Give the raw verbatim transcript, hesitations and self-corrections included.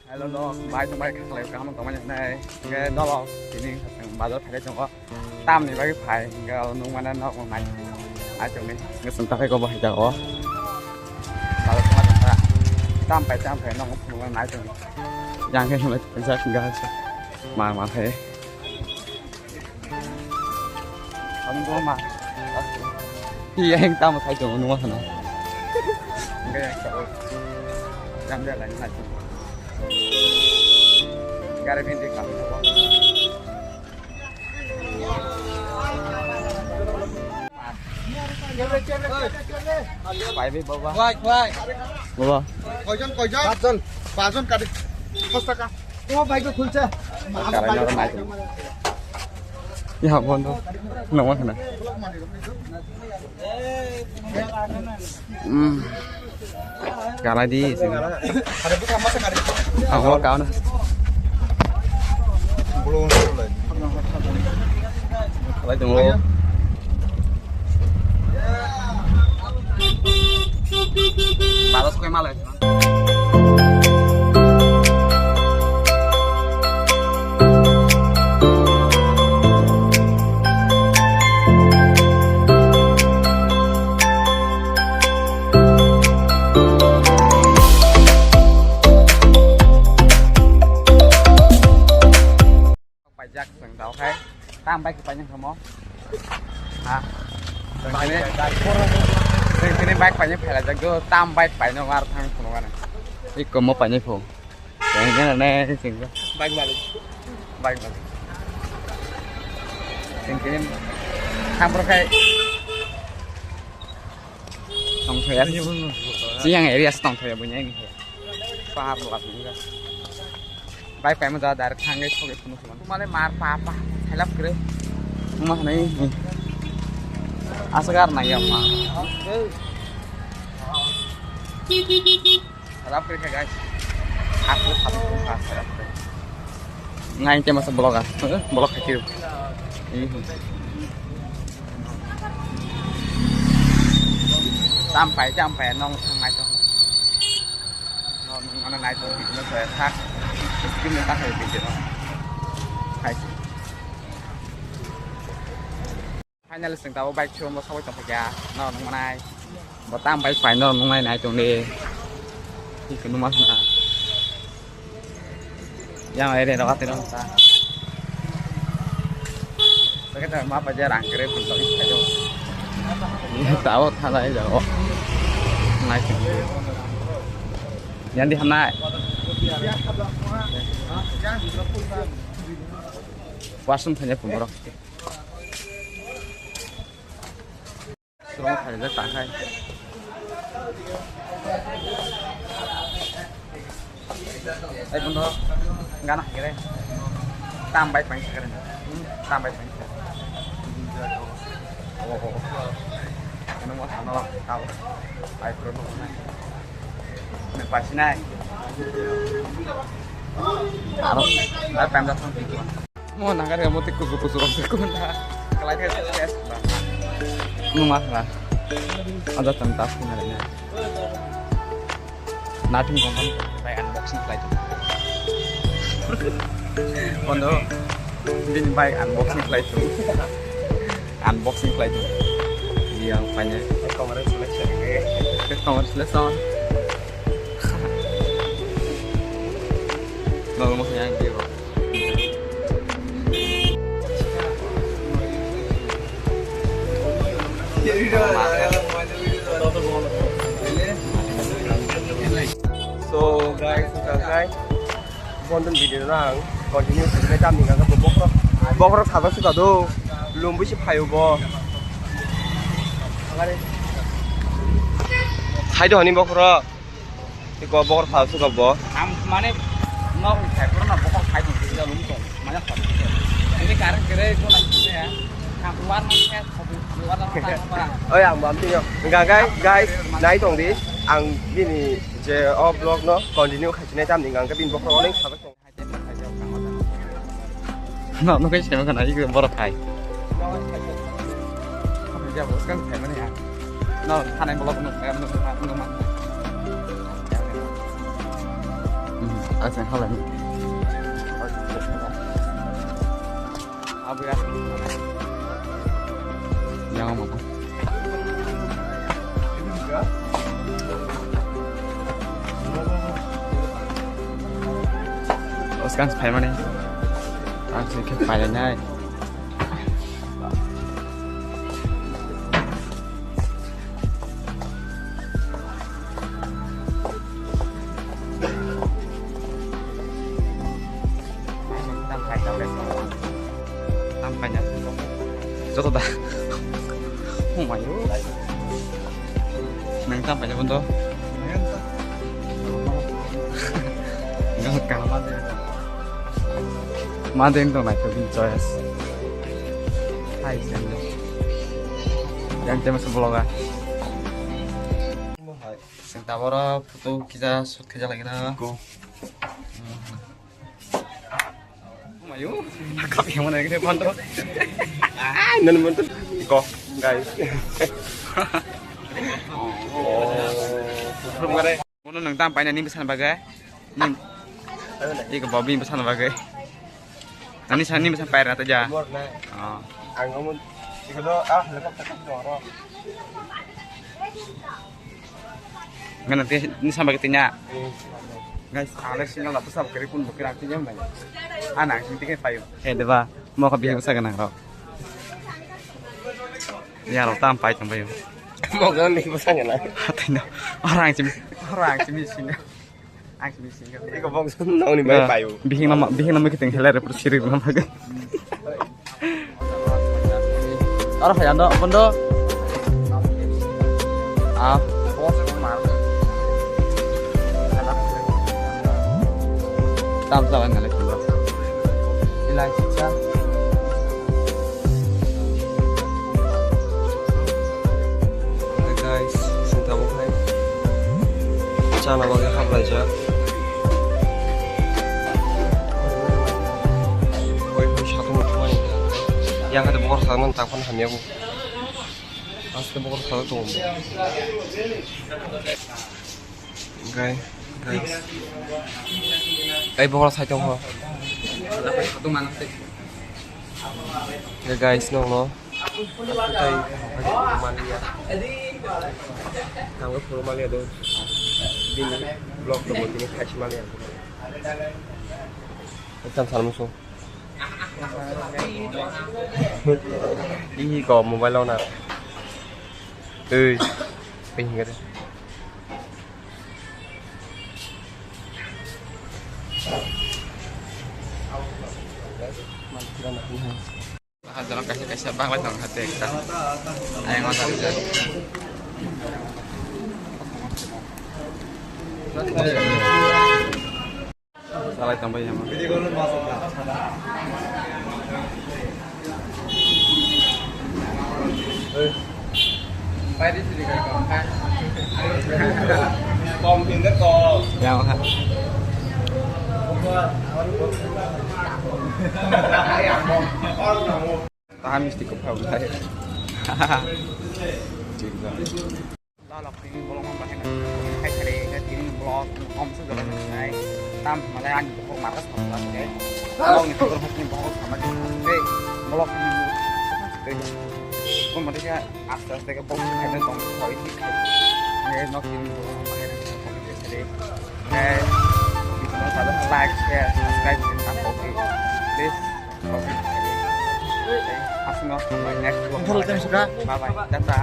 Hello, no, bai tong bai khaklai kaham tong bai nai. Hingke dolo tini bazar phailai tongo. Tamni bagwi phai, hingke o nung mane nok nai. Ai tongni hingke chwng takhai kobo hai jago. Bazar tongma tongkha. Tam pai tam phai nok phunukma nai tongni. Yang khe hwnwi kaisa hingke ma ma khe. Ang bo ma. Iya, yang tamo sai dong, nungma sana. Enggak, yang tahu. Yang dia lain lagi. Gari pinti kami. Bai, bai, baba. Bai, bai. Baba. Koijon, koijon? Pachjon. Pachjon kadi. Pas taka. Ema bike khulche. Karai noro nai. Ya bondo. Nongma khna. Hmm. Karai di sini. Amo kauna. Karai dong. Balas koi malai. Paijak chwng tao khai. Tam bike painai kamo. Ha. Chwng tini, chwng tini bike painai phailajak do, tam bike paino mar thang phunukani. Ikko mo painai phu. Chwng tini ne chwng. Bike malik. Bike malik. Chwng tini thang phuru khai. Tongthaya. Siyang area se tongthaya bunyai. Pahar lap ni ga. Bike paima da direct thangwi sogwi phunuk phunuk. Mane mar pa pa. Helap kre. Ma nai. Asgar na ya ma. Helap kre guys. Aku satu pas helap kre. Ngai te masa blog ah. Blog khatiu. Tam pai, tam pai, nong thang nai tong. Nong nong nai tong, no saya thak. Skim ni tak hai biji no. Hai. Finally, sing tabo bike showroom lo sawai tong kya. No nong nai. Bo tam bike pai no nong nai nai tong de. Iki numa na. Yang ere ro ate ro ta. Saka ta ma pa ja rang kere pun to ita jo. Ni ta o tha dai jo. Ngai. Yang di hamnai. Wasum thanya pun borok. Strong khaijak ta khai. Ai bundo gana hagere. Tam bai pain sakare. Tam bai pain sakare. Oh, oh. Ano mo ano tao. Ai pro no. Ne pasinai. Aro. Ai pemda thang. Mo nangkar ya mo tik kusu kusu rok se kun da. Kalai ke ses ba. Numa khna. Ada tang ta khna le. Nothing company bai unboxing khlai tu. Bondo bini bai unboxing khlai tu. Unboxing khlai tu. Yang paine. Congratulations. Congratulations. Nol mo yang dia. So guys, guys, bonton video nang continue sini kami kagak bokrok bokrok sabar suka do lumbu si payu bo. Hai do hani bokrok. Iko bokor phal suka bo. Ang mane nok ni khai pura na bokor khai tong sila lum tong. Mane khot. Ini karang kere ko na sini ya. Ang luar ni khai khot luar na khot. Oi ang bam tinyo. Enggak guys, guys, nai tong di. Ang bini je o vlog no continue khai sini tam ni gang ke bin bokor oning sabak tong. No, no kai sini kan aja borok khai. Ya bos kan khai mana ya. No, hanai bolok no khai no no no. Aseng halai. Abuya. Yang mana? Oskan sepaimani. Ang sih kayak payah nyai. Tam paina. Joto da. Oh my god. Nang tam paina bondo. Nang kaham aja. Madeng to naithok bini choice. Hai sen. Yang tema se vlog a. Sing tabora photo kisa shoot kisa lagi na. Go. Mayu, kap yang mana ini pantau. Ah, nan pantau. Go, guys. Oh, belum kare. Bono nang tam paina ni besan bagai. Ning. Iko Bobby besan bagai. Nani sani besan pair na ta ja. Oh. Ang amun. Iko do ah lekap lekap do ro. Ngana te ni samba ketinya. Guys, ale single la pusab kari pun bukira tinya mai. Ana sing tike payo. Eh deba, mo ka bihi besan nang ro. Ya ro tam pai tang payo. Mo ka ni besan nang. Hatai na. Orang simi, orang simi sini. Ang simi sini. Iko bong sun nong ni mai payo. Bihing nama, bihing nama kiting helai re pur siri nama ga. Aro hai ando, bondo. Ah, bos mar. Tam sa ngalek. Ilai sa. Hey guys, sing tabuk hai. Chana bagwi haplaijak. Oi, oi, satung thumani. Yang hade bokor satung tangphani hamya bo. Aste bokor satung tongo. Guys, guys. Ai bokor sai tongo. Hey guys, nong no. Tei maliya. Tangwi phuru maliya do. Bini vlog do bini khaisi maliya. Ekdam salmusu. Ihi ko mobile ona. Ei, ping gede. Hajaran kaisa kaisa Bangla tong hate ekta. Ayang o jani jani. Salai tong bai hama. Kom pindah kom. Yang ha. Tahan mesti kau kau lah. Cinta. Lalok tini bolong ma bahai na khai khare ka tini blog om su jalan nai tam malai ani bohor markas kham la ke. Bolong ni bohor hok ni bohor sama di. Hey, bolong ni. Hey. Ko mari ka aste aste ka bolong khai na tong khoi ni khai. Hey, nok tini bolong ma bahai na khai khare. Hey, like, share, subscribe, and tap okay. Please. Okay. Asno, next vlog. Bye bye. Tata.